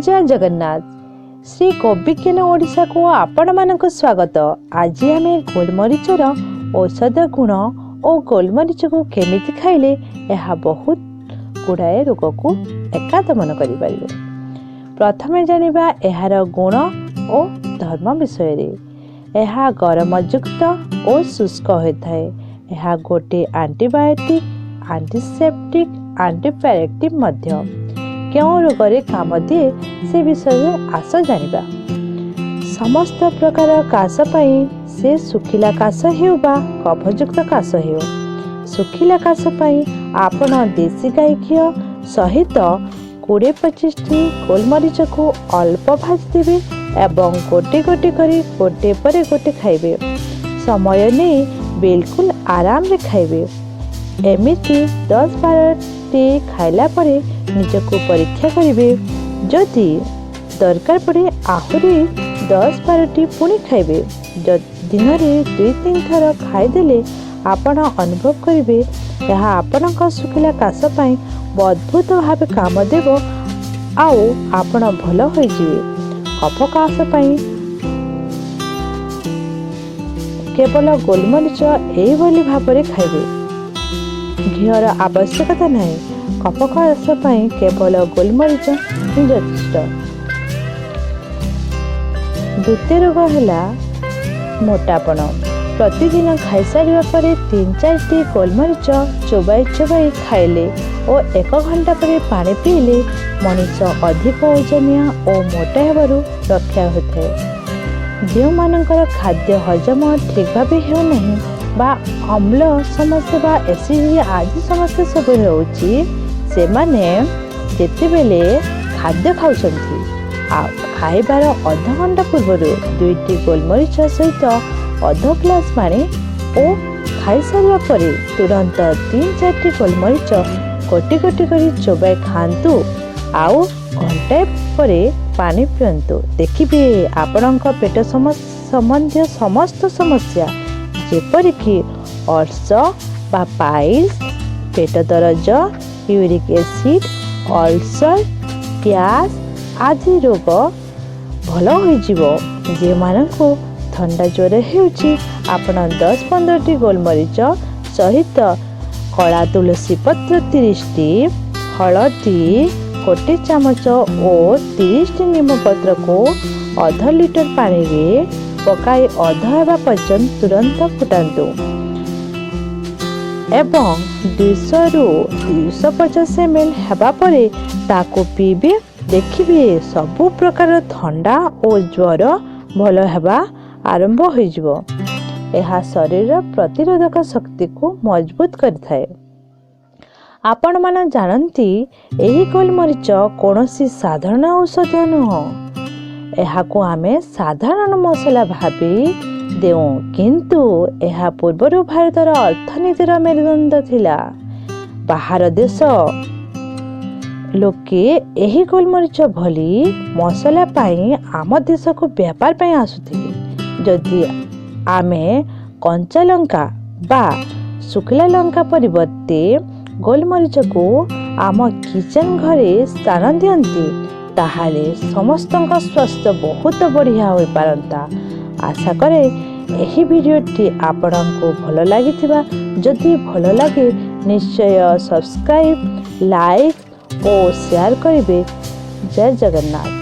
ଜୟ ଜଗନ୍ନାଥ। ଶ୍ରୀ ଗୋବିଜ୍ଞାନ ଓଡ଼ିଶାକୁ ଆପଣମାନଙ୍କୁ ସ୍ୱାଗତ। ଆଜି ଆମେ ଗୋଲମରିଚର ଔଷଧ ଗୁଣ ଓ ଗୋଲମରିଚକୁ କେମିତି ଖାଇଲେ ଏହା ବହୁତ ଗୁଡ଼ାଏ ରୋଗକୁ ଏକା ଦମନ କରିପାରିବ। ପ୍ରଥମେ ଜାଣିବା ଏହାର ଗୁଣ ଓ ଧର୍ମ ବିଷୟରେ। ଏହା ଗରମଯୁକ୍ତ ଓ ଶୁଷ୍କ ହୋଇଥାଏ। ଏହା ଗୋଟିଏ ଆଣ୍ଟିବାୟୋଟିକ୍, ଆଣ୍ଟିସେପ୍ଟିକ୍, ଆଣ୍ଟିପାଇରେଟିକ୍ ମଧ୍ୟ। କେଉଁ ରୋଗରେ କାମ ଦିଏ ସେ ବିଷୟରେ ଆସ ଜାଣିବା। ସମସ୍ତ ପ୍ରକାର କାଶ ପାଇଁ, ସେ ଶୁଖିଲା କାଶ ହେଉ ବା କଫଯୁକ୍ତ କାଶ ହେଉ। ଶୁଖିଲା କାଶ ପାଇଁ ଆପଣ ଦେଶୀ ଗାଈ ଘିଅ ସହିତ 20-25ଟି ଗୋଲମରିଚକୁ ଅଳ୍ପ ଭାଜିଦେବେ ଏବଂ ଗୋଟି ଗୋଟି କରି ଗୋଟେ ପରେ ଗୋଟେ ଖାଇବେ। ସମୟ ନେଇ ବିଲକୁଲ ଆରାମରେ ଖାଇବେ। ଏମିତି 10-12ଟି ଖାଇଲା ପରେ ନିଜକୁ ପରୀକ୍ଷା କରିବେ। ଯଦି ଦରକାର ପଡ଼େ, ଆହୁରି 10-12ଟି ପୁଣି ଖାଇବେ। ଦିନରେ 2-3 ଥର ଖାଇଦେଲେ ଆପଣ ଅନୁଭବ କରିବେ, ଏହା ଆପଣଙ୍କ ଶୁଖିଲା କାଶ ପାଇଁ ଅଦ୍ଭୁତ ଭାବେ କାମ ଦେବ ଆଉ ଆପଣ ଭଲ ହୋଇଯିବେ। କଫ କାଶ ପାଇଁ କେବଳ ଗୋଲମରିଚ ଏଇଭଳି ଭାବରେ ଖାଇବେ, ଘିଅର ଆବଶ୍ୟକତା ନାହିଁ। କଫ କାଶ ପାଇଁ କେବଳ ଗୋଲମରିଚ ହିଁ ଯଥେଷ୍ଟ। ଦ୍ୱିତୀୟ ରୋଗ ହେଲା ମୋଟାପଣ। ପ୍ରତିଦିନ ଖାଇସାରିବା ପରେ 3-4ଟି ଗୋଲମରିଚ ଚୋବାଇ ଚୋବାଇ ଖାଇଲେ ଓ ଏକ ଘଣ୍ଟା ପରେ ପାଣି ପିଇଲେ ମଣିଷ ଅଧିକ ଓଜନିଆ ଓ ମୋଟା ହେବାରୁ ରକ୍ଷା ହୋଇଥାଏ। ଯେଉଁମାନଙ୍କର ଖାଦ୍ୟ ହଜମ ଠିକ୍ ଭାବେ ହେଉନାହିଁ ବା ଅମ୍ଳ ସମସ୍ୟା ବା ଏସିଡିଟି ଆଦି ସମସ୍ୟା ସବୁ ହେଉଛି, ସେମାନେ ଯେତେବେଳେ ଖାଦ୍ୟ ଖାଉଛନ୍ତି, ଆଉ ଖାଇବାର ଅଧଘଣ୍ଟା ପୂର୍ବରୁ ଦୁଇଟି ଗୋଲମରିଚ ସହିତ ଅଧ ଗ୍ଲାସ୍ ପାଣି ଓ ଖାଇସାରିବା ପରେ ତୁରନ୍ତ 3-4ଟି ଗୋଲମରିଚ ଗୋଟି ଗୋଟି କରି ଚୋବାଇ ଖାଆନ୍ତୁ ଆଉ ଘଣ୍ଟାଏ ପରେ ପାଣି ପିଅନ୍ତୁ। ଦେଖିବେ, ଆପଣଙ୍କ ପେଟ ସମ୍ବନ୍ଧୀୟ ସମସ୍ତ ସମସ୍ୟା, ଯେପରିକି ଅର୍ଶ ବା ପାଇଲ୍ସ, ପେଟ ଦରଜ, ୟୁରିକ୍ ଏସିଡ୍, ଅଲସର, ଗ୍ୟାସ୍ ଆଦି ରୋଗ ଭଲ ହୋଇଯିବ। ଯେଉଁମାନଙ୍କୁ ଥଣ୍ଡା ଜ୍ୱର ହେଉଛି, ଆପଣ 10-15ଟି ଗୋଲମରିଚ ସହିତ କଳା ତୁଳସୀ ପତ୍ର 30ଟି, ହଳଦୀ ଗୋଟେ ଚାମଚ ଓ 30ଟି ନିମପତ୍ରକୁ ଅଧ ଲିଟର ପାଣିରେ ପକାଇ ଅଧ ହେବା ପର୍ଯ୍ୟନ୍ତ ତୁରନ୍ତ ଫୁଟାନ୍ତୁ ଏବଂ 200ରୁ 250 ଏମ୍ ଏଲ୍ ହେବା ପରେ ତାକୁ ପିଇବେ। ଦେଖିବେ, ସବୁ ପ୍ରକାର ଥଣ୍ଡା ଓ ଜ୍ୱର ଭଲ ହେବା ଆରମ୍ଭ ହୋଇଯିବ। ଏହା ଶରୀରର ପ୍ରତିରୋଧକ ଶକ୍ତିକୁ ମଜବୁତ କରିଥାଏ। ଆପଣମାନେ ଜାଣନ୍ତି, ଏହି ଗୋଲମରିଚ କୌଣସି ସାଧାରଣ ଔଷଧ ନୁହଁ। ଏହାକୁ ଆମେ ସାଧାରଣ ମସଲା ଭାବି ଦେଉ, କିନ୍ତୁ ଏହା ପୂର୍ବରୁ ଭାରତର ଅର୍ଥନୀତିର ମେରୁଦଣ୍ଡ ଥିଲା। ବାହାର ଦେଶ ଲୋକେ ଏହି ଗୋଲମରିଚ ଭଳି ମସଲା ପାଇଁ ଆମ ଦେଶକୁ ବେପାର ପାଇଁ ଆସୁଥିଲେ। ଯଦି ଆମେ କଞ୍ଚା ଲଙ୍କା ବା ଶୁଖିଲା ଲଙ୍କା ପରିବର୍ତ୍ତେ ଗୋଲମରିଚକୁ ଆମ କିଚେନ୍ ଘରେ ସ୍ଥାନ ଦିଅନ୍ତି, ତାହେଲେ ସମସ୍ତଙ୍କ ସ୍ୱାସ୍ଥ୍ୟ ବହୁତ ବଢ଼ିଆ ହୋଇପାରନ୍ତା। ଆଶା କରେ ଏହି ଭିଡ଼ିଓଟି ଆପଣଙ୍କୁ ଭଲ ଲାଗିଥିବା। ଯଦି ଭଲ ଲାଗେ, ନିଶ୍ଚୟ ସବସ୍କ୍ରାଇବ୍, ଲାଇକ୍ ଓ ସେୟାର କରିବେ। ଜୟ ଜଗନ୍ନାଥ।